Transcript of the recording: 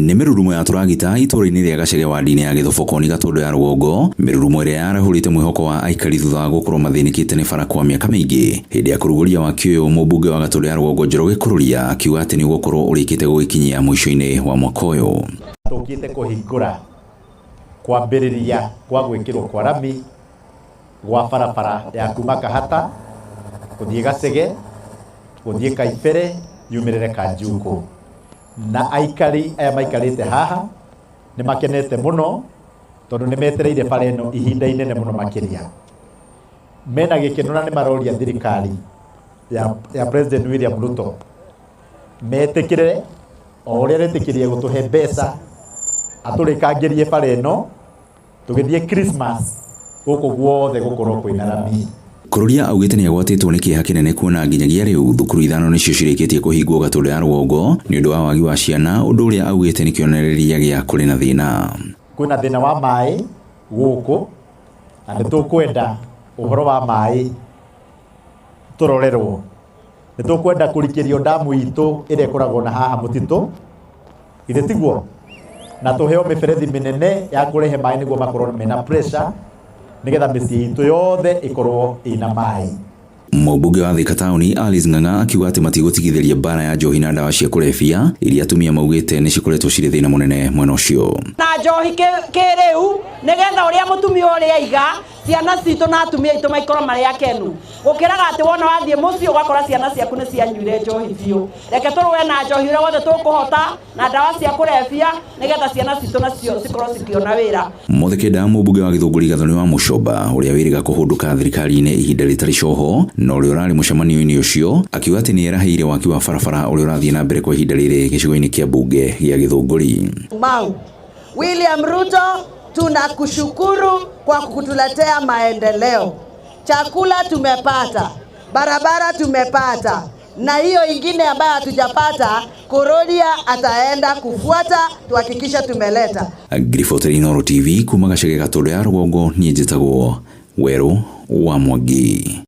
Nĩ mĩrurumo ya tũragita itũũra-inĩ rĩa Gacege wadi-inĩ ya Gĩthobokoni Gatũndũ ya rũgongo, mĩrurumo ĩrĩa yarahũrĩte mwĩhoko wa aikari thutha wa gũkorwo mathĩnĩkĩte nĩ bara kwa mĩaka mĩingĩ. Hĩndĩ ya kũrugũria waki ũyũ, mũmbunge wa Gatũndũ ya rũgongo Njoroge Kururia akiuga atĩ nĩ ũgũkorwo ũrĩkĩte gũgĩkinyia mũico-inĩ wa mwaka ũyũ. Tũkĩte kũhingũra kwambĩrĩria kwa gwĩkĩrwo kwa rami gwa barabara ya kuma Kahata gũthiĩ Gacege gũthiĩ Kaibere yumĩrĩre Kanjukũ. Na aikari aya maikarĩte haha nĩ makenete mũno tondũ nĩ metereire bara ĩno ihinda inene mũno makĩria. Mena gĩkeno na nĩ maroria thirikari ya President William Ruto metĩkĩre o ũrĩa aretĩkĩrie gũtũhe mbeca atũrĩkangĩrie bara ĩno tũgĩthiĩ Christmas gũkũ guothe gũkorwo kwĩna rami. Kururia augĩte nĩ agwatĩtwo nĩ kĩeha kĩnene kuona nginyagia rĩu thukuru ithano nĩcio cirĩkĩtie kũhingwo Gatũndũ ya rũgongo nĩ ũndũ wa wagi wa ciana, ũndũ ũrĩa augĩte nĩ kĩonereria gĩa kũrĩ na thĩna. Kwĩna thĩna wa maĩ gũkũ na nĩ tũkwenda ũhoro wa maĩ tũrorerwo. Nĩ tũkwenda kũrikĩrio ndamu itũ ĩrĩa ĩkoragwo na haha mũtitũ, githĩ tiguo? Na tũheo mĩberethi mĩnene ya kũrehe maĩ nĩguo makorwo mena pressure nĩgetha mĩciĩ itũ yothe ĩkorwo ĩna maĩ. Mũmbunge wa Thika Taũni Alice Ng'ang'a akiuga atĩ matigũtigithĩria mbara ya njohi na ndawa cia kũrebia iria atumia maugĩte nĩ cikoretwo cirĩ thĩna mũnene mwena ũcio. Na njohi kĩrĩu nĩgetha ũrĩa mũtumia ũrĩa aiga ciana citũ na atumia aitũ maikorwo marĩ akenu, gũkĩraga atĩ wona wathiĩ mũciĩ ũgakora ciana ciaku nĩ cianyuire njohi biũ. Reke tũrũe na njohi ũrĩa wothe tũkũhota na ndawa cia kũrebia nĩgetha ciana citũ nacio cikorwo cikĩona wĩra. Mothe kenda mũmbunge wa Gĩthũngũri Gathoni wa Mũcomba ũrĩa wĩrĩga kũhũndũka thirikari-inĩ ihinda rĩtarĩ coho na ũrĩa ũrarĩ mũcemanio-inĩ ũcio akiuga atĩ nĩ erahĩire waki wa barabara ũrĩa ũrathiĩ na mbere kwa ihinda rĩrĩ gĩcigo-inĩ kĩa mbunge gĩa Gĩthũngũri. Mau William Ruto, tunakushukuru kwa kutuletea maendeleo. Chakula tumepata, barabara tumepata, na hiyo ingine ambayo hatujapata Kururia ataenda kufuata tuhakikishe tumeleta. Ngiriboteri Inooro TV kuma Gacege Gatũndũ ya rũgongo, niĩ njĩtagwo Werũ wa Mwangi.